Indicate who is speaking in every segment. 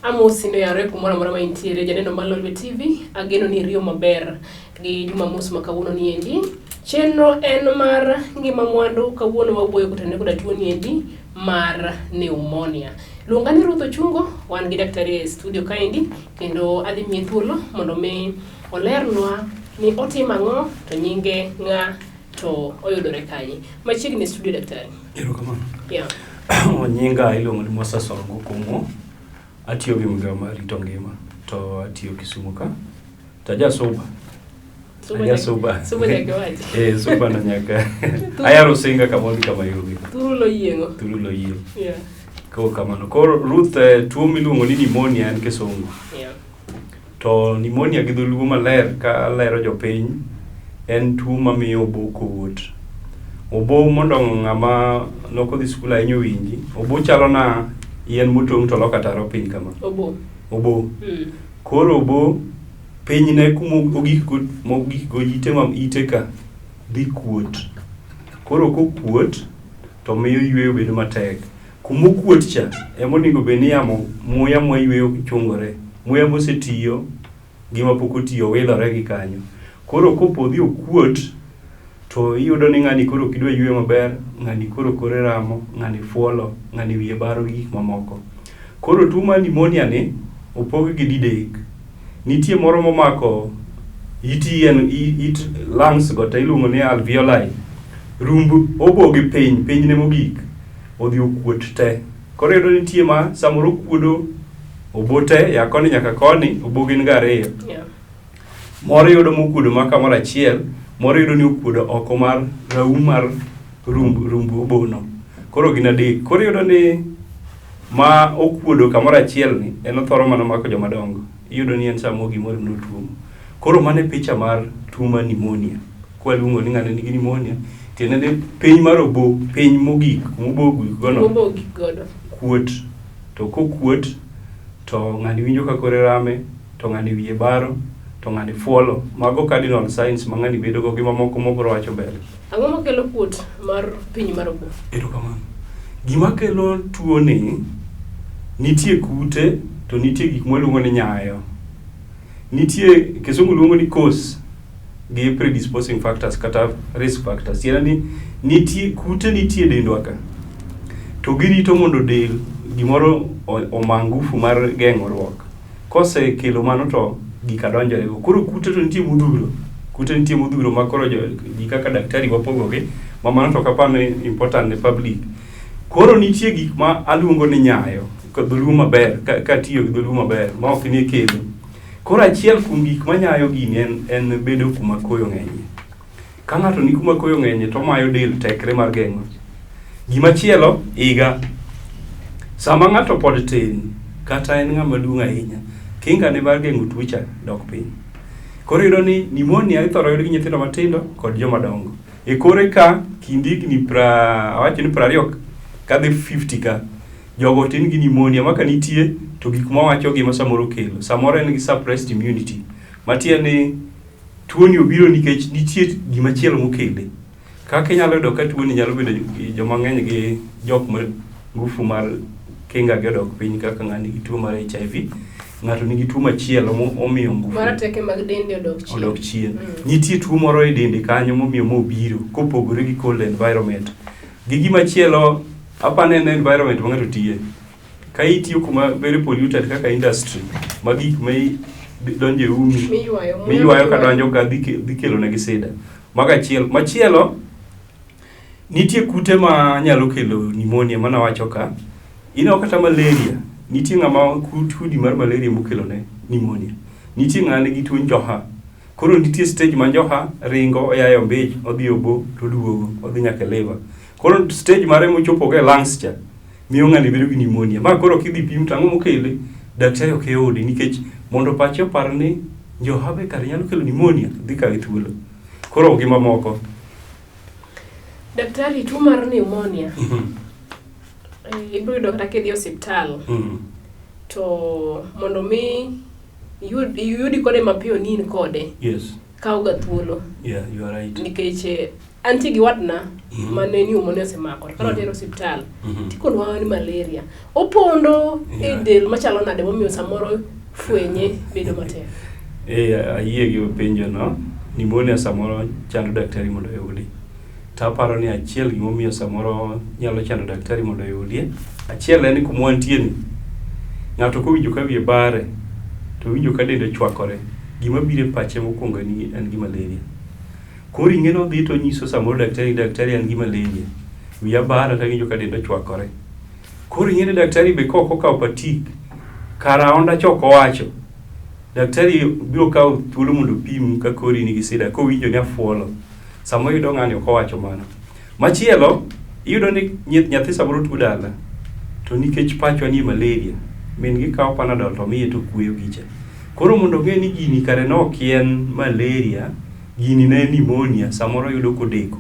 Speaker 1: Amosi ni oyawre kumoro amora ma intiere janeno mar Lolwe TV, ageno ni iriyo maber gi Jumamos ma kawuono ni endi. Chenro en mar ngima mwandu, kawuono wawuoyo kotenore koda tuo ni endi mar pneumonia. Luonga ni Ruth Ochungo, wan gi daktari e studio kaendi kendo adhi miye thuolo mondo mi olernwa ni otimo ang'o to nyinge ng'a to oyudore kanye. Machiegni e studio daktari.
Speaker 2: Erokamano.
Speaker 1: Yeah.
Speaker 2: Nyinga iluongo ni Moses Orongo Komo. Atiyo gi migawo mar rito ngima to atiyo Kisumu ka. To aja suba. Aja suba.
Speaker 1: Suba nyaka iwachi.
Speaker 2: Eh, suba no nyaka. Ayaro singa kama odhi kama yugi.
Speaker 1: Thurulo yieng'o.
Speaker 2: Thurulo yieng'.
Speaker 1: Yeah.
Speaker 2: Koro kamano. Koro Ruth, tuo miluongo ni pneumonia en kisungu.
Speaker 1: Yeah.
Speaker 2: To pneumonia gi dholuo maler ka lero jopiny en tuo mamiyo obo kuot. Obo mondo ng'ama nokodhi skul ahinya owinji, obo chalo na yien motong' to loko ataro piny kama.
Speaker 1: Obo.
Speaker 2: Obo.
Speaker 1: Koro
Speaker 2: obo pinyne kuma ogik go mogik go ite ma ite ka dhi kuot. Koro kokuot to miyo yueyo bedo matek. Kuma okuot cha ema onego bed ni yamo muya mwayueyo chungore. Muya mosetiyo gi mapok otiyo wilore gi kanyo. Koro kopodhi okuot to iyudo ni ng'ani koro ok idwa yueyo maber, ng'ani koro kore ramo, ng'ani fuolo, ng'ani wiye baro gi gik mamoko. Koro tuo mar pneumonia ni opog gi didek. Nitie moro momako it yien, it lungs go to iluongo ni alveoli. Rumb obo gi piny, pinyne mogik odhi okuot te. Koro iyudo nitie ma samoro okuodo obo te ya koni nyaka koni, obo gin ga ariyo. Moro iyudo mokuodo ma kamoro achiel, moro iyudo ni okuodo oko mar raum mar rumb, rumb obono. Koro gin adek. Koro iyudo ni ma okuodo kamoro achiel ni en othoro mana mako joma dongo. Iyudo ni en samo gimoro notuomo. Koro mano e picha mar tuo mar pneumonia. Kwaluongo ni ng'ano nigi pneumonia, tiende ni piny mar obo, piny mogik, kuma obo ogik gono,
Speaker 1: Obo ogik godo.
Speaker 2: kuot. To kokuot, to ng'ani winjo ka kore rame, to ng'ani wiye baro, to ng'ani fuolo. Mago cardinal signs ma ng'ani bedo go gi mamoko mobro wacho mbele.
Speaker 1: Ang'o makelo kuot mar piny mar obo?
Speaker 2: Erokamano. Gima kelo tuo ni, nitie kute to nitie gik mwaluongo ni nyayo. Nitie, kisungu luongo ni cause gi predisposing factors kata risk factors. Tiende ni nitie kute nitie e dendwa ka. To girito mondo del gimoro oma ngufu mar geng'ruok. Kosekelo mano to gika donjore go. Koro kute to nitie modhuro. Kute nitie modhuro ma koro ji kaka daktari wapogogi ma mano to ok apar ni important ne public. Koro nitie gik ma aluongo ni nyayo ka dholuo maber katiyo gi dholuo maber ma ok ni kelo. Koro achiel kuom gik manyayo gini en bedo kuma koyo ng'enyie. Ka ng'ato ni kuma koyo ng'enyie to omayo del tekre mar geng'o. Gimachielo, higa. Sama ng'ato pod tin, kata en ng'ama duong' ahinya, kinga ne mar geng'o tuo cha dok piny. Koro iyudo ni pneumonia ithoro yud gi nyithindo matindo kod joma dongo. E kore ka, kind higni awacho ni 20 kadhi 50 ka, jogo tin gi pneumonia ma ka nitie to gik mawacho gi ma samoro kelo. Samoro en gi suppressed immunity, matiende ni tuoni obiro nikech nitie gimachielo mokele. Kaka inyalo yudo ka tuoni nyalo bedo joma ng'eny gi jok ma ngufu mar kinga gi odok piny kaka ng'ani nigi tuo mar HIV, ng'ato nigi tuo machielo momiyo ngufu
Speaker 1: Marateke mag dende odok chien.
Speaker 2: odok chien. Nitie tuo moro e dende kanyo momiyo mobiro kopogore gi cold environment. Gi gimachielo apani en environment ma ng'ato tiye. Ka itiyo kuma very polluted kaka industry ma gik ma donjo e umi
Speaker 1: Miywayo,
Speaker 2: miywayo ka donjo ka dhi kelo negi sida. Mago achiel. Machielo, nitie kute ma nyalo kelo pneumonia mana wacho ka. Ineno kata malaria, nitie ng'ama kudi mar malaria mokelo ne pneumonia. Nitie ng'ama nigi tuo njoha. Koro nitie stage ma njoha ringo oya e ombich, odhi e obo to oduogo, odhi nyaka e liver. Koro stage mare mochopo go e lungs cha, miyo ng'ani bedo gi pneumonia. Ma koro kidhi pim to ang'o mokele? Daktari ok yudi nikech mondo pache opar ni njoha be kare nyalo kelo pneumonia, dhi kawe thuolo. Koro gi mamoko.
Speaker 1: Daktari, tuo mar pneumonia ibiro yudo kata kidhi e osiptal to mondo mi iyudi kode mapiyo ni in kode.
Speaker 2: Yes.
Speaker 1: kawo ga thuolo.
Speaker 2: Yeah, you are right.
Speaker 1: Nikech antie gi watna mane pneumonia osemako to kane otere osiptal tikonwa ni malaria. Opondo e del machalo nade momiyo samoro fwenye bedo matek.
Speaker 2: Eh, ayie gi penjo no. Pneumonia samoro chando daktari mondo oyudi. To aparo ni achiel gimomiyo samoro nyalo chando daktari mondo oyudie, achiel en ni kuma wantie ni, ng'ato kowinjo ka wiye bare, to owinjo ka dende ochwakore, gima biro e pache mokwongo en en gi malaria. Koro ing'e ni odhi to onyiso samoro daktari ni daktari an gi malaria, wiya bara to awinjo ka denda ochwakore. Koro ing'e ni daktari be kok okawo patik, kar aonda cha ok owacho, daktari biro kawo thuolo mondo opim ka kori nigi sida kowinjo ni afuolo. Sama oyudo ng'ani ok owacho mano. Machielo, iyudo ni nyathi samoro tuo dala, to nikech pachwa nie malaria, min gi kawo panadol to miye to kueyo gicha. Koro mondo ong'e ni gini kare ne ok en malaria, gini ne en pneumonia, samoro yudo kodeko.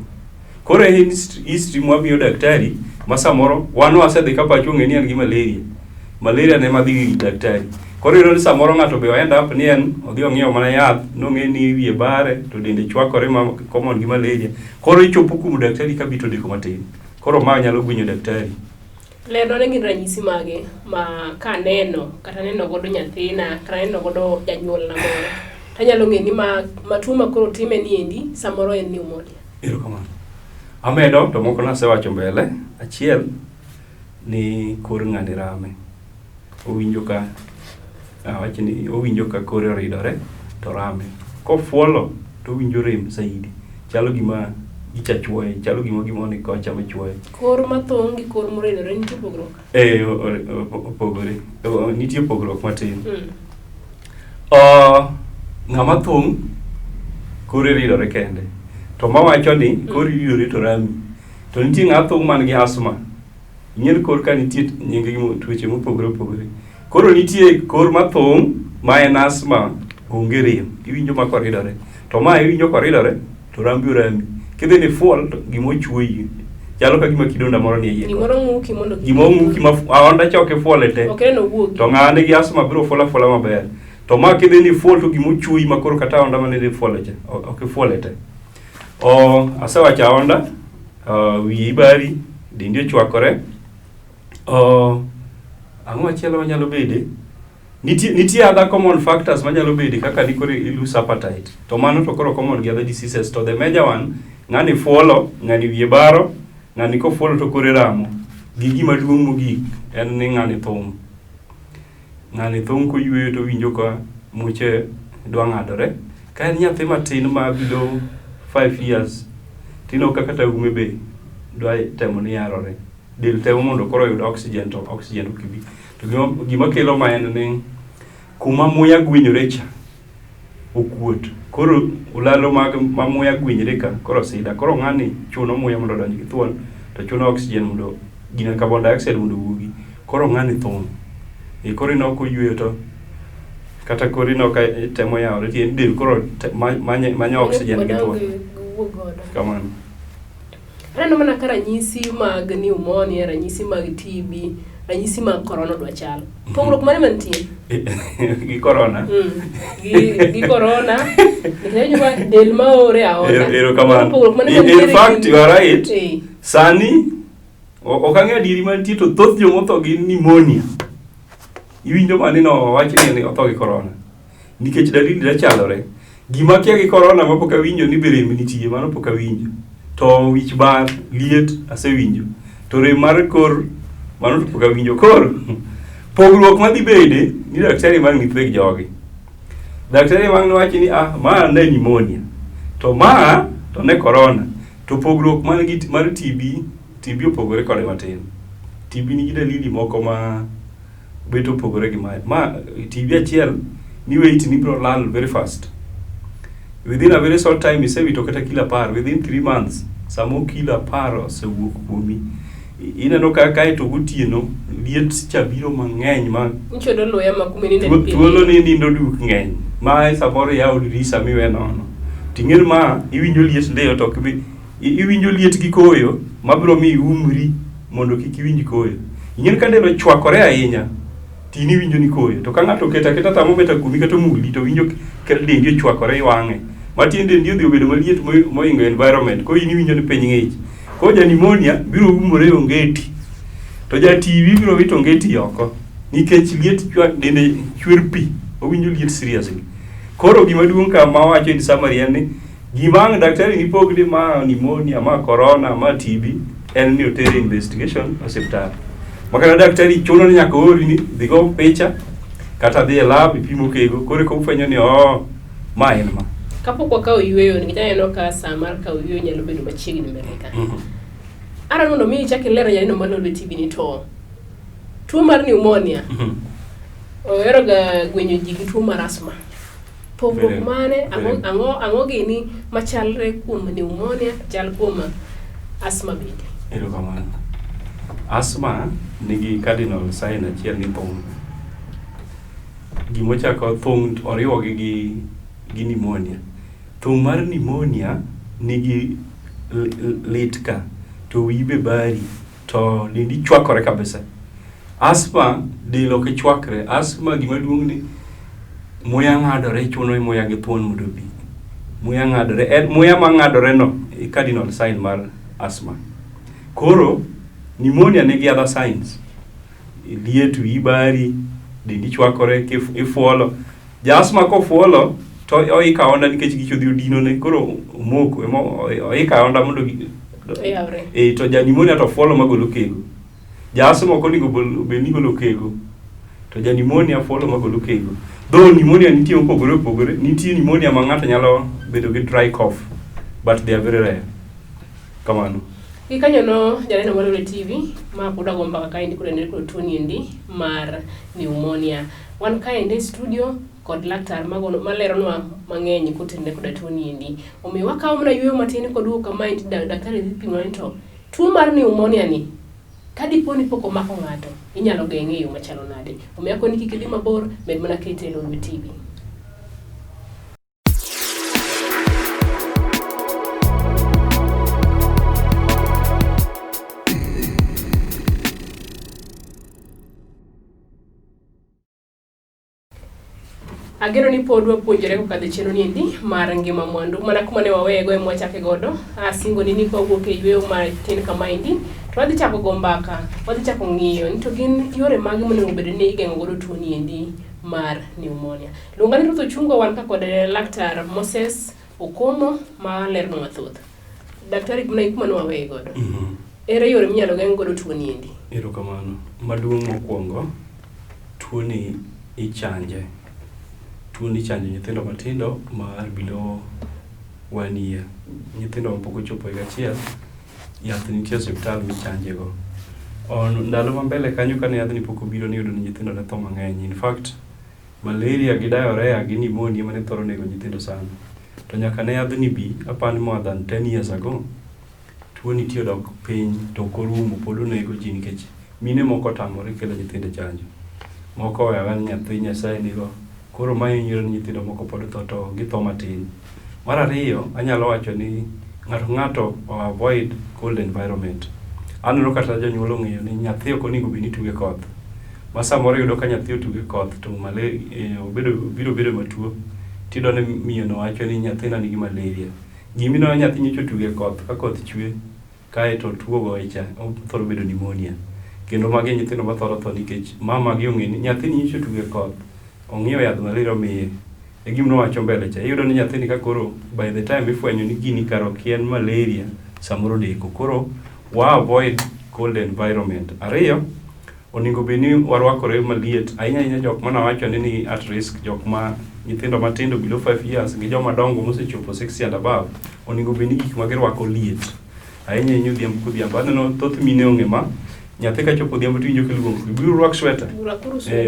Speaker 2: Koro e history mwamiyo daktari, ma samoro wan wasedhi ka pachwa ong'e ni en gi malaria. Malaria ne madhi gi daktari. Koro iyudo ni samoro ng'ato be end up ni en odhi ong'iewo mana yath, nong'e ni wiye bare to dende chwakore ma common gi malaria. Koro ichopo kuom daktari ka bit odeko matin. Koro ma nyalo gwenyo daktari.
Speaker 1: Lerna ni gin ranyisi mage ma kaneno kata neno godo nyathina kata neno godo janyuolna moro tanyalo ng'e ni ma, ma tuo ma koro time ni endi samoro en pneumonia.
Speaker 2: Erokamano. Amedo to moko nasewacho mbele. Achiel ni kor ng'ani rame. Owinjo ka awach ni owinjo ka kore oridore to rame. Kofuolo to owinjo rem saidi. Chalo gima gicha chuoye, chalo gima gimoro ni kocha machuoye.
Speaker 1: Kor mathung' gi kor moridore nitie pogruok?
Speaker 2: Eh, opogore. Nitie pogruok matin. Ng'ama thung' kore ridore kende. To mawacho ni kori ridore to rami. To nitie ng'ama thung' man gi asthma. Ing'e kor ka nitie nying gi tuoche mopogore opogore. Koro nitie kor mathung' ma en asthma onge rem. Iwinjo ma koridore. To ma iwinjo koridore to rambi orami. Kidhi ni fuol to gima ochuoyi. Chalo ka gima kidonda moro nie iye.
Speaker 1: Gimoro ng'uki mondo kik
Speaker 2: Gima ong'uki ma aonda cha ok ifuole te.
Speaker 1: Ok en owuogi.
Speaker 2: To ng'ama nigi asthma biro fuolo afuola maber. To ma kidhi ni fuol to gima ochuoyi ma koro kata aonda mane idhi fuolo cha ok ifuole te. O, asewacho aonda, wiyi bari, dendi ochwakore. O, ang'o machielo manyalo bede? Nitie other common factors manyalo bede kaka ni koro i lose appetite. To mano to koro common gi other diseases. To the major one, ng'ani fuolo, ng'ani wiye baro, ng'ani kofuolo to kore ramo. Gi gima duong' mogik en ni ng'ani thung'. Ng'ani thung' koyweyo to owinjo ka muche dwa ng'adore. Ka en nyathi matin ma below 5 years, tineno ka kata ume be dwa temo ni yarore. Del temo mondo koro oyud oxygen to oxygen ok bi. To gima kelo ma en ni kuma muya gwenyore cha okuot. Koro olalo mag ma muya gwenyre ka koro sida. Koro ng'ani chuno muya mondo odonj gi thuon to chuno oxygen mondo gina carbon dioxide mondo owuogi. Koro ng'ani thung'. E koro ineno koyweyo to kata kori ineno ka temo yawore tiende del koro manyo oxygen gi thuon.
Speaker 1: Wuog godo.
Speaker 2: Kamano.
Speaker 1: Aneno mana ka ranyisi mag pneumonia, ranyisi mag TB, ranyisi mag corona dwa chal. Pogruok mane mantie?
Speaker 2: Gi corona.
Speaker 1: Gi corona, nikech ka del maore aora.
Speaker 2: Erokamano.
Speaker 1: Pogruok mane
Speaker 2: In
Speaker 1: mantiere
Speaker 2: fact you are right. Sani ok ang'eyo adieri mantie to thoth jomotho gin pneumonia. Iwinjo mani no wach ni otho gi corona. Nikech dalili chalore. Gima akia gi corona ma pok awinjo ni be rem nitie, mano pok awinjo. To wich bar, liet asewinjo. To rem mar kor mano to pok awinjo. Koro pogruok madhi bede ni daktari mang' ni theg jogi. Daktari mang' nowachi ni ah ma ne pneumonia. To ma to ne corona. To pogruok man gi mar TB, TB opogore kode matin. TB nigi dalili moko ma bet opogore gi mae. Ma TB achiel ni weight ni biro lal very fast. Within a very short time isewito kata kilo 10, within 3 months samo kilo 10 osewuok kuomi. Ineno ka kae to gotieno liet cha biro mang'eny ma
Speaker 1: Ichodo luya ma kuma ininde piny.
Speaker 2: Thuolo ni nindo duk ng'eny. Ma samoro iyawo dirisa miwe nono. Ting'er ma iwinjo liet ndiyo to ok ibi iwinjo liet gi koyo mabiro mi iumri mondo kik iwinj koyo. Ing'eni ka del ochwakore ahinya to in iwinjo ni koyo. To ka ng'ato oketo aketa thermometer kuomi kata omuli to winjo ka dendi ochwakore iwang'e. Matiende dendi odhi obedo maliet mohingo environment. Koro in iwinjo ni piny ng'ich. Koro ja pneumonia biro umore e ongeti. To ja TB biro wito ongeti oko. Nikech liet dende chwer pi. Owinjo liet seriously. Koro gima duong' ka ma wacho in summary en ni gima ang' daktari ni pog ni ma pneumonia, ma corona, ma TB en ni otere investigation osiptal. Makata daktari chuno ni nyaka oori ni dhi go picha kata dhi e lab ipimo kego koro eka ufwenyo ni oh ma en ma.
Speaker 1: Kapok wakawo yueyo, nikech aneno ka saa mar kawo yueyo nyalo bedo machiegni mbele ka. Adwaro mondo mi ichak iler janeno mar Lolwe TV ni to tuo mar pneumonia ohero ga gwenyo ji gi tuo mar asthma. Pogruok mane ang'o ang'o gini machalre kuom pneumonia chal kuom asthma bende?
Speaker 2: Erokamano. Asthma nigi cardinal sign achiel ni thung'. Gimochako thung' oriwogi gi pneumonia. Thung' mar pneumonia nigi lit ka to wiyi be bari to dendi chwakore kabisa. Asthma del ok chwakre. Asthma gima duong' ni muya ng'adore chuno muya gi thuon mondo obi. Muya ng'adore en muya ma ng'adore no e cardinal sign mar asthma. Koro pneumonia nigi other signs. Liet, wiyi bari, dendi chwakore, ifuolo. Ja asthma kofuolo to oiko aonda nikech gich odhi odinone koro omoko ema oiko aonda mondo
Speaker 1: Oyawre.
Speaker 2: Eh, to ja pneumonia to fuolo magolo kego. Ja asthma ok onego bed ni golo kego. To ja pneumonia fuolo magolo kego. Though pneumonia nitie mopogore opogore, nitie pneumonia ma ng'ato nyalo bedo gi dry cough, but they are very rare. Kamano.
Speaker 1: Gikanyono janeno mar Lolwe TV ma pod wago mbaka kaendi kotenore kod tuo niendi mar pneumonia. Wan kaendi e studio kod laktar maleronwa mang'eny kotenore koda tuo niendi. Omiyo wakawo mana yueyo matin kod duogo kamaendi daktari dhi pimo ni to tuo mar pneumonia ni kadipo ni pok omako ng'ato inyalo geng'e e yo machalo nade. Omiyo akoni kik idhi mabor, med mana kete e Lolwe TV. Ageno ni pod wapuonjore kokadho e chenro niendi mar ngima mwandu. Mana kuma ne waweye go ema wachake godo. Asingo ni ni kwawuok e yueyo matin kamaendi, to wadhi chako go mbaka, wadhi chako ng'iyo ni to gin yore mage monego bed ni igeng'o godo tuo niendi mar pneumonia. Luonga ni Ruth Ochungo, wan ka kod Laktar Moses Okomo ma leronwa mathoth. Daktari, kuma ne waweye godo. Ere yore minyalo geng' godo tuo niendi?
Speaker 2: Erokamano. Maduong' mokwongo, tuoni ichanje. Tuoni ichanjo nyithindo matindo mar below 1 year. Nyithindo mapok ochopo higa achiel, yath nitie e osiptal michanje go. Ndalo ma mbele kanyo kane yadhni pok obiro niyudo ni nyithindo ne tho mang'eny. In fact, malaria gi diarrhea gi pneumonia ema ne thoro nego nyithindo sana. To nyaka ne yadhni bi, apani more than 10 years ago, tuo nitie odok piny to ok orumo pod onego ji nikech mine moko otamore kelo nyithindo e chanjo. Moko oweyo aweya ni nyathi Nyasaye nigo. Koro mae nyiso ni nyithindo moko pod tho to githo matin. Mar ariyo, anyalo wacho ni ng'ato ng'ato o avoid cold environment. Aneno kata jonyuol ong'eyo ni nyathi ok onego bed ni tugo e koth. Ma samoro iyudo ka nyathi otugo e koth to obedo obiro bedo matuo. Tiyudo ni miyo no wacho ni nyathina nigi malaria. Gima ineno nyathi nyocha otugo e koth ka koth chwe kaeto tuo ogoye cha othoro bedo pneumonia. Kendo magi e nyithindo mathoro tho nikech mama gi ong'e ni nyathini nyocha otugo e koth, ong'iewo yadh malaria omiye. E gima nowacho mbele cha. Iyudo ni nyathini ka koro by the time ifwenyo ni gini kara ok en malaria, samoro odeko. Koro wa avoid cold environment. Ariyo, onego bed ni warwakore maliet ahinya ahinya jok mane awacho ni ni at risk, jok ma nyithindo matindo below 5 years gi joma dongo mosechopo 60 and above, onego bed ni gik ma girwako liet. Ahinya ahinya odhiambo kodhiambo. Aneno thoth mine ong'e ma, nyathi kachopo odhiambo to iwinjo kiluongo, biro rwak sweta,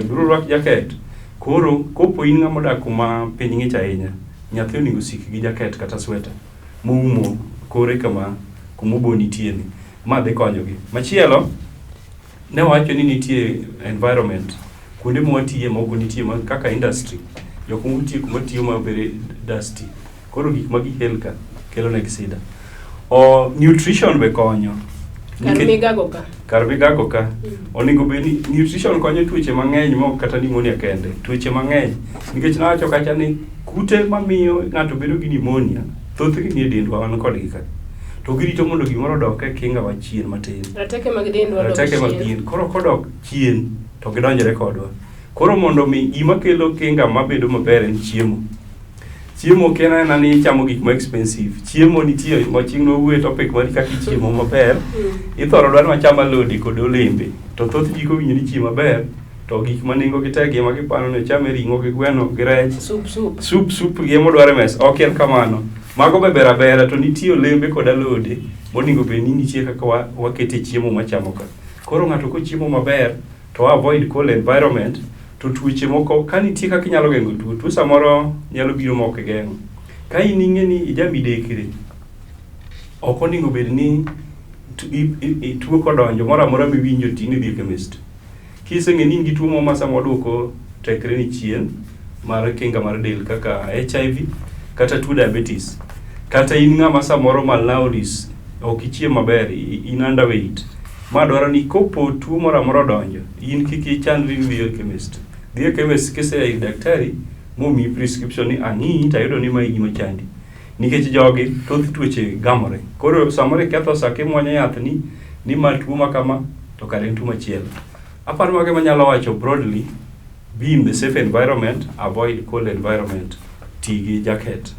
Speaker 2: biro rwak jaket. Koro kopo in ng'ama odak kuma piny ng'ich ahinya, nyathi onego osik gi jaket kata sweta moumo kore kama kuma obo nitie ni. Ma dhi konyogi. Machielo, ne wawacho ni nitie environment kuonde ma watiye moko nitie ma kaka industry jok moko tiyo kuma tiyo ma very dusty koro gik ma gihel ka kelo negi sida. O, nutrition be konyo.
Speaker 1: Kar migago ka.
Speaker 2: Kar migago ka. Onego bed ni nutrition konyo tuoche mang'eny mok kata pneumonia kende. Tuoche mang'eny. Nikech nawacho kacha ni kute mamiyo ng'ato bedo gi pneumonia, thothgi nie dendwa wan kodgi ka. To girito mondo gimoro odok e kinga wa chien matin.
Speaker 1: Rateke mag dendwa dok
Speaker 2: Rateke mag
Speaker 1: chien.
Speaker 2: dien. Koro kodok chien to gidonjore kodwa. Koro mondo mi gima kelo kinga mabedo maber en chiemo. Chiemo ok en aena ni ichamo gik ma expensive. Chiemo nitie ma chieng' nwawuoye topic mar kaka ichiemo maber. Ithoro dwar ni wacham alode kod olembe. To thoth ji kowinjo ni chiemo maber to gik ma nengo gi tek ema giparo ni ochame ring'o gi gweno gi rech.
Speaker 1: Sup sup.
Speaker 2: Sup sup gi ema odwaro e mesa. Ok en kamano. Mago be ber abera to nitie olembe kod alode monego bed ni nitie kaka wakete chiemo mwachamo ka. Koro ng'ato kochiemo maber to avoid cold environment to tuoche moko ka nitie kaka inyalo geng'o tuo, tuo samoro nyalo biro ma ok igeng'o. Ka in ing'e ni ija midekre, ok onego bed ni tuo kodonjo moro amora miwinjo to in idhi e chemist. Kiseng'e ni in gi tuo moro ma samoro duoko tekre ni chien mar kinga mar del kaka HIV kata tuo diabetes, kata in ng'ama samoro malnourished, ok ichiem maber, in underweight, ma dwaro ni kopo tuo moro amora odonjo, in kik ichandri ni dhi e chemist. Dhi e chemist kisea ir daktari momiyi prescription ni ang'iyi tayudo ni mae gima chandi. Nikech jogi thoth tuoche gamore. Koro samoro iketho sa kimuonyo yath ni ma tuo ma kama to kare en tuo machielo. Aparo mago ema anyalo wacho broadly, be in the safe environment, avoid cold environment, ti gi jacket.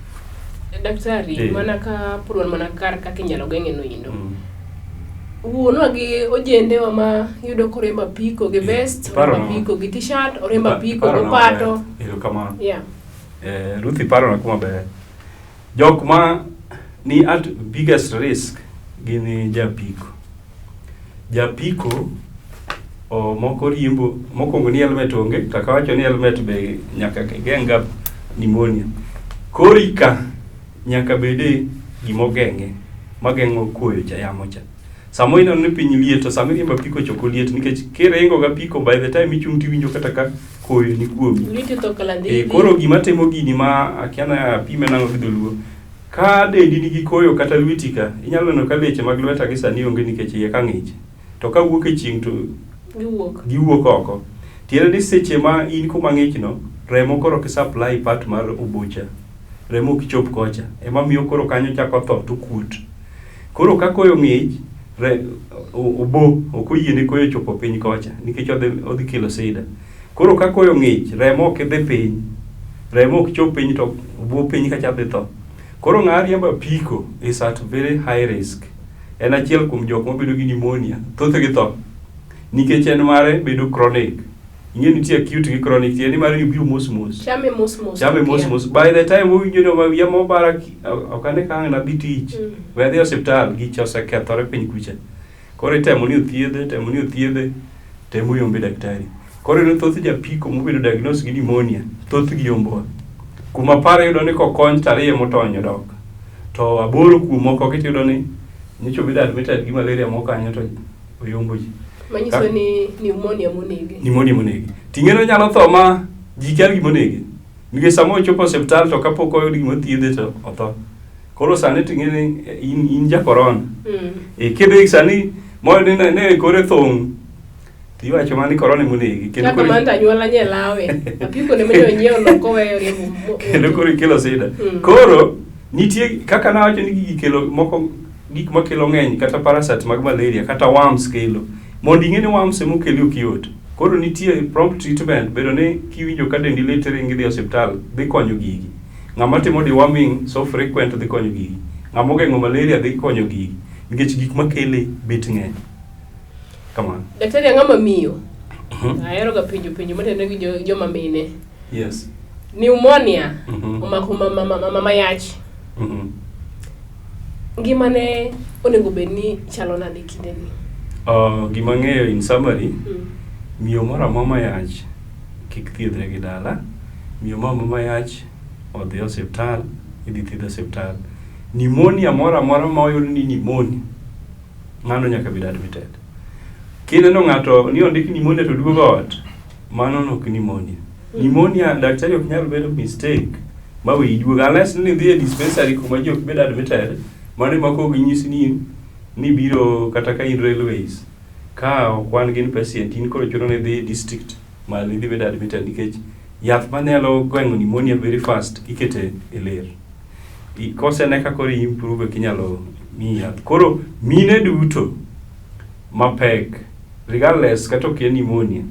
Speaker 1: Daktari, mana ka pod wan mana kar kaka inyalo geng'e no endo. Wuonwa gi ojendewa ma yudo koriembo apiko gi vest, oriembo apiko gi t-shirt, oriembo apiko gi opato.
Speaker 2: Erokamano.
Speaker 1: Yeah.
Speaker 2: Ruth iparona kuma ber. Jok ma ni at biggest risk gin japiko. Japiko o moko riembo mokwongo ni helmet onge kaka wacho ni helmet be nyaka geng' ga pneumonia. Kori ka nyaka bede gima ogeng'e mageng'o koyo cha yamo cha. Samo ineno ni piny liet to sama iriembo apiko cha ok oliet nikech kiringo gi apiko by the time ichung' tiwinjo kata ka koyo ni kuomi.
Speaker 1: Lweti tho kalandhidhi.
Speaker 2: Koro gima timo gini ma akia na apime nang'o gi dholuo. Ka dendi nigi koyo kata lweti ka, inyalo neno ka leche mag lweta gi sani onge nikech iye ka ng'ich. To ka wuok e chieng' to
Speaker 1: Giwuok.
Speaker 2: giwuok oko. Tiende ni seche ma in kuma ng'ich no, remo koro ok supply part mar obocha. Remo ok chop kocha. Ema miyo koro kanyo chako tho to kuot. Koro ka koyo ng'ich, obo ok oyiene koyo chopo piny kocha nikech odhi kelo sida. Koro ka koyo ng'ich, remo ok dhi piny. Remo ok chop piny to obo piny kacha dhi tho. Koro ng'a riembo apiko is at very high risk. En achiel kuom jok mabedo gi pneumonia, thothgi tho. Nikech en mare bedo chronic. Ing'e nitie acute gi chronic, tiende ni mare ni obiro mos mos.
Speaker 1: Chame mos mos.
Speaker 2: Chame mos mos. By the time owinjo ni wiya mobara, ok ane ka ang' nadhi tich. We adhi e osiptal, gicha osekethore piny kucha. Koro itemo ni othiedhe, temo ni othiedhe, temo yombe daktari. Koro iyudo thoth japiko mobedo diagnosed gi pneumonia, thothgi yombowa. Kuom 10 iyudo ni kokony to 2 emotony odok. To 8 kuom moko gi tiyudo ni nyocha obedo admitted gi malaria moko kanyo to oyombo ji.
Speaker 1: Manyiso ni pneumonia monege.
Speaker 2: Pneumonia monege. Ting'e no nyalo tho ma ji kia gima onege. Nikech sama ochopo osiptal to kapok oyud gima thiedhe to otho. Koro sani ting'e ni in ja corona. Kidhi sani moyud ni ne kore thung' tiwacho mana ni corona emonegi. Kendo
Speaker 1: Kaka
Speaker 2: koro
Speaker 1: mano to anyuola nye lawe. Apiko ne manyo nyiewo no koweyo riembo.
Speaker 2: Kendo koro ikelo sida. Koro nitie kaka nawacho ni gigi kelo moko gik makelo ng'eny kata parasite mag malaria kata worms kelo. Mondo ing'e ni worms ema okeli ok yot. Koro nitie prompt treatment bedo ni kiwinjo ka dendi lit iringo idhi e osiptal dhi konyo gigi. Ng'ama timo deworming so frequent dhi konyo gigi. Ng'ama ogeng'o malaria dhi konyo gigi. Nikech gik makele bet ng'eny. Kamano.
Speaker 1: Daktari ang'o mamiyo? Ahero ga penjo penjo matenore gi joma mine.
Speaker 2: Yes.
Speaker 1: Pneumonia omako mama yach. Ngimane onego bed ni chalo nade kindeni?
Speaker 2: Gima ang'eyo in summary, miyo moro amora ma yach kik thiedhre gi dala. Miyo moro amora ma yach odhi osiptal, idhi thiedhe osiptal. Pneumonia moro amora ma oyud ni pneumonia, ng'ano nyaka bed admitted. Kineno ng'ato ni ondik pneumonia to duogo ot, mano ok pneumonia. Pneumonia daktari ok nyal bedo mistake ma weyi duogo unless ni idhi e dispensary kuma ji ok bed admitted, mano ema kok ginyisi ni ni biro kata ka in railways ka ok wan gin patient in koro chuno ni idhi district malo idhi bedo admitted nikech yath manyalo geng'o pneumonia very fast ikete e ler. Kosene ka koro improve kinyalo miyi yath. Koro mine duto mapek regardless kata ok en pneumonia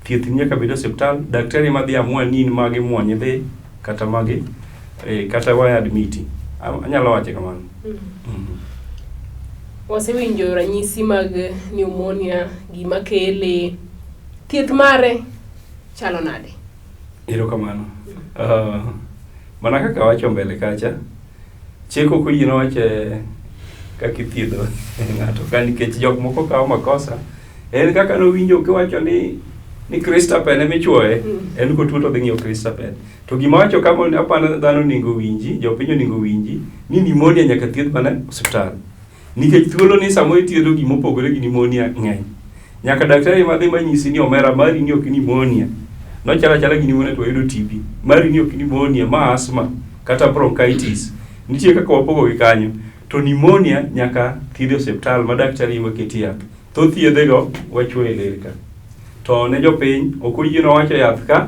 Speaker 2: thieth nyaka bed e osiptal daktari madhi amua ni in magi muony idhi kata magi kata wa admiti. Anyalo wacho kamano.
Speaker 1: Wasewinjo ranyisi mag pneumonia, gima kele, thieth mare chalo nade?
Speaker 2: Erokamano. Mana kaka awacho mbele kacha, chik ok oyienwa wacho kaka ithiedho ng'ato ka nikech jok moko kawo makosa. En kaka nowinjo kiwacho ni Cristapen ema ichuoye, en kotuo to odhi ng'iewo Cristapen. To gima awacho ka aparo dhano onego owinji, jopiny onego owinji, ni pneumonia nyaka thiedh mana e osiptal. Nikech thuolo ni samoro ithiedho gima opogore gi pneumonia ng'eny. Nyaka daktari madhi manyisi ni omera mari ni ok pneumonia. Nochalo achala gi pneumonia to wayudo TB. Mari ni ok pneumonia, ma asthma kata bronchitis. Nitie kaka wapogo gi kanyo. To pneumonia nyaka thiedh e osiptal ma daktari ema keti yath. Thoth yedhego wachuoyo e ler ka. To ne jopiny ok oyienwa wacho yath ka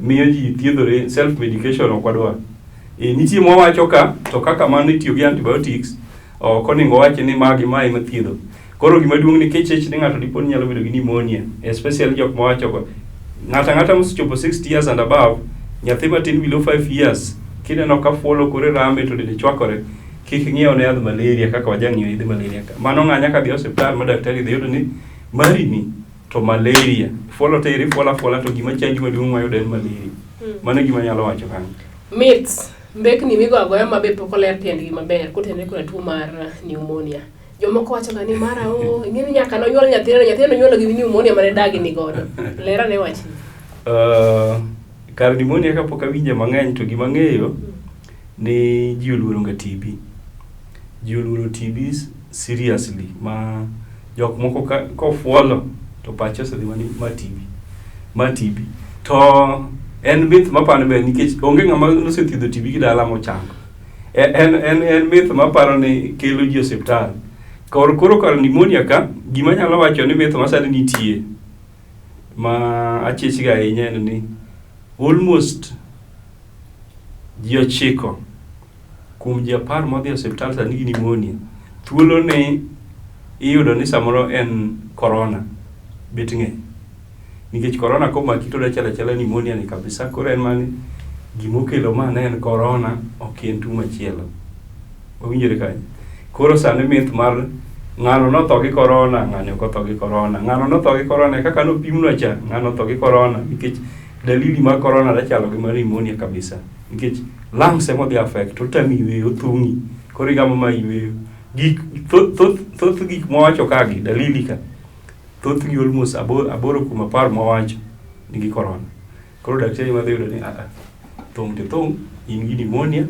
Speaker 2: miyo ji thiedhore self medication ok wadwar. Nitie mwawacho ka to kaka mano itiyo gi antibiotics ok onego wach ni magi ma ema thiedho. Koro gima duong' ni kichich ni ng'ato dipo ni nyalo bedo gi pneumonia, especially jok mawacho go. Ng'ato ang'ata mosechopo 60 years and above, nyathi matin below 5 years, kineno ka fuolo kore rame to dende chwakore, kik ng'iew ne yadh malaria kaka wajang'iewo yedhe malaria ka. Mano ng'a nyaka dhi e osiptal ma daktari dhi yudo ni mari ni to malaria. Fuolo to eri fuolo afuola to gima chandi maduong' wayudo en malaria. Mano e gima anyalo wacho kanyo.
Speaker 1: Myths, mbekni migo agoya ma be pok oler tiendgi maber kotenore koda tuo mar pneumonia. Jomoko wacho ga ni mara o, ing'e ni nyaka nonyuol nyathine, nyathine nonyuolo gi pneumonia mane dagi ni godo. Ler ane wachni.
Speaker 2: Kar pneumonia kapok awinje mang'eny to gima ang'eyo ni ji oluoro ga TB. Ji oluoro TB seriously ma jok moko kofuolo to pache osedhi mana ma TB. Ma TB. To en myth maparo ber nikech onge ng'ama nosethiedho TB gi dala mochango. En myth maparo ni kelo ji e osiptal. Koro kar pneumonia ka, gima anyalo wacho ni myth ma sani nitie ma achich ga ahinya en ni almost ji 9 kuom ji 10 modhi e osiptal sani gi pneumonia, thuolo ni iyudo ni samoro en corona bet ng'eny. Nikech corona komaki to chalo achala pneumonia ni kabisa. Koro en mana ni gimokelo ma ne en corona ok en tuo machielo. Wawinjore kanyo? Koro sani myth mar ng'ano notho gi corona, ng'ani ok otho gi corona, ng'ano notho gi corona kaka nopimnwa cha, ng'ano otho gi corona nikech dalili mar corona dachalo gi mar pneumonia kabisa. Nikech lungs ema odhi affect, otami yweyo, othung'i, koro igamo ma yweyo. Gik, thoth, thoth, thoth gik mwawacho kagi, dalili ka, thothgi almost 8 kuom 10 mwawacho nigi corona. Koro daktari madhi yudo ni thung' to thung', in gi pneumonia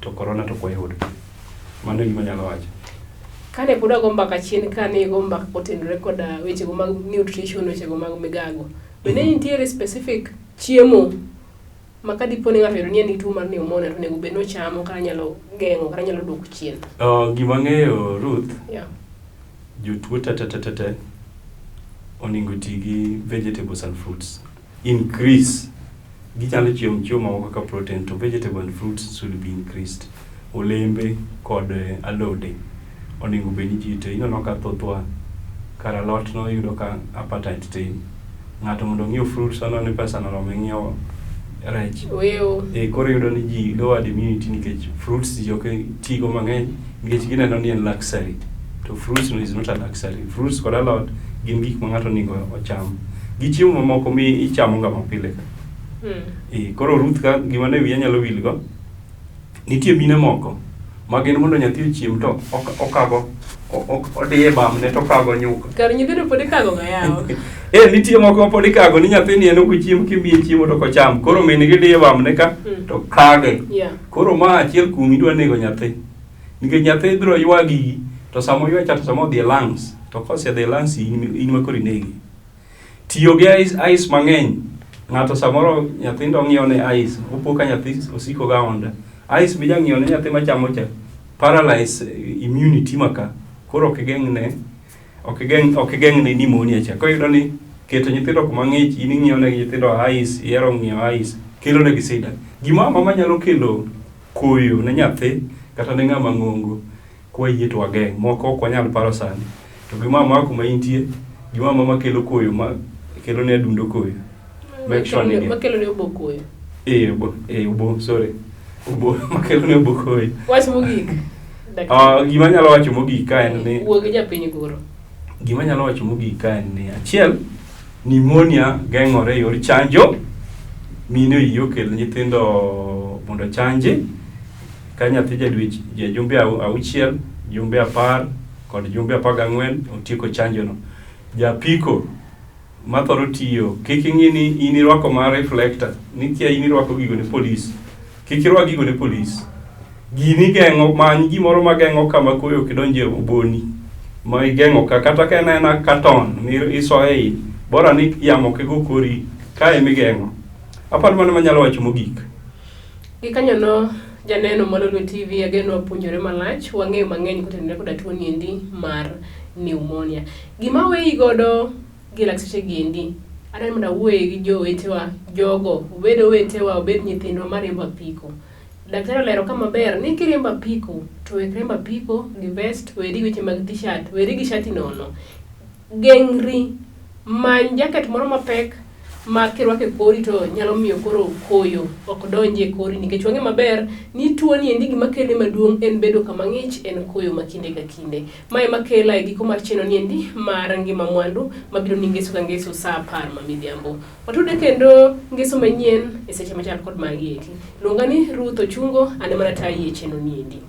Speaker 2: to corona to ok wayudo. Mano e gima anyalo wacho.
Speaker 1: Kane pod wago mbaka chien ka ne igo mbaka kotenore koda wechego mag nutrition, wechego mag migago. Bende nitiere specific chiemo ma ka dipo ni ng'ato oyudo ni en gi tuo mar pneumonia to onego bed ni ochamo kata nyalo geng'o kata nyalo duoko chien?
Speaker 2: Gima ang'eyo Ruth, jotuo te te te te onego oti gi vegetables and fruits. Increase. Ginyalo chiemo chiemo mamoko kaka protein to vegetable and fruits should be increased. Olembe kod alode onego bed ni ji te. Ineno ka thothwa kar alot no iyudo ka appetite tin. Ng'ato mondo ong'iew fruits oneno ni pesa no orome ng'iewo rech.
Speaker 1: Weyo.
Speaker 2: Koro iyudo ni ji lowered immunity nikech fruits ji ok tigo mang'eny nikech gineno ni en luxury. To fruits no is not a luxury. Fruits kod alot gin gik ma ng'ato onego ocham. Gi chiemo mamoko mi ichamo ga mapile ka. Koro Ruth ka gima ne wiya nyalo wil go, nitie mine moko ma gin mondo nyathi ochiem to okago, odiye bamne to okago nyuka.
Speaker 1: Kar nyithindo pod ikago ga yawa.
Speaker 2: Nitie moko ma pod ikago ni nyathi ni en ok ochiem kimiye chiemo to ok ocham. Koro min gi diye bamne ka to kage. Koro ma achiel kuom idwa nego nyathi. Nikech nyathi biro ywagi to sama oywa cha to sama odhi e lungs to kosedhi e lungs in ma koro inege. Tiyo gi ice mang'eny, ng'ato samoro nyithindo ng'iewo ne ice, opo ka nyathi osiko ga onda. Ice mija ng'iewo ne nyathi machamo cha paralyze immunity maka. Koro ok igeng'ne ok igeng' ok igeng'ne pneumonia cha. Koro iyudo ni keto nyithindo kuma ng'ich, in ing'iewo negi nyithindo ice, ihero ng'iewo ice, kelo negi sida. Gimoro amora manyalo kelo koyo ne nyathi kata ne ng'ama ng'ongo, kwayie to wageng'. Moko ok wanyal paro sani. To gimoro amora kuma intie, gimoro amora makelo koyo ma kelo ne adundo koyo. Make sure ni
Speaker 1: Makelo ne obo koyo.
Speaker 2: Eh, obo, eh, obo, sorry. Obo, makelo ne obo koyo.
Speaker 1: Wach mogik.
Speaker 2: Ah, gima anyalo wacho mogik ka en ni
Speaker 1: Wuo gi japiny koro.
Speaker 2: Gima anyalo wacho mogik ka en ni achiel, pneumonia geng'ore e yor chanjo. Mine oyie okel nyithindo mondo ochanji. Ka nyathi ja dweche ja jumbe auchiel, jumbe 10 kod jumbe 14 otieko chanjo no. Japiko mathoro tiyo, kik ing'i ni in irwako ma reflector, nikia in irwako gigo ne polis. Kik irwak gigo ne polis. Gini geng'o, many gimoro ma geng'o kama koyo ok donj e oboni. Ma igeng'o ka, kata ka en aena carton mi isoyo e iye, bora ni yamo ok go kori, kae migeng'o. Aparo mano manyalo wacho mogik.
Speaker 1: Gikanyono janeno mar Lolwe TV ageno wapuonjore malach, wang'eyo mang'eny kotenore koda tuo niendi mar pneumonia. Gima weyi godo gi lakteche gi endi, adwaro mondo awuoye gi jowetewa, jogo, obed owetewa, obed nyithindwa mariembo apiko. Daktari olero ka maber ni kiriembo apiko to wek riembo apiko gi vest, weri gi weche mag t-shirt, weri gi shati nono. Geng'ri, many jaket moro mapek ma kirwako e kori to nyalo miyo koro koyo ok donji e kori nikech wang'e maber ni tuo ni endi gima kele maduong' en bedo kama ng'ich en koyo ma kinde ka kinde. Ma ema kela e giko mar chenro ni endi mar ngima mwandu mabiro ni ngeso ka ngeso saa 10 ma midhiambo. Watude kendo ngeso manyien e seche machal kod magi eki. Luonga ni Ruth Ochungo, an ema natayi e chenro ni endi.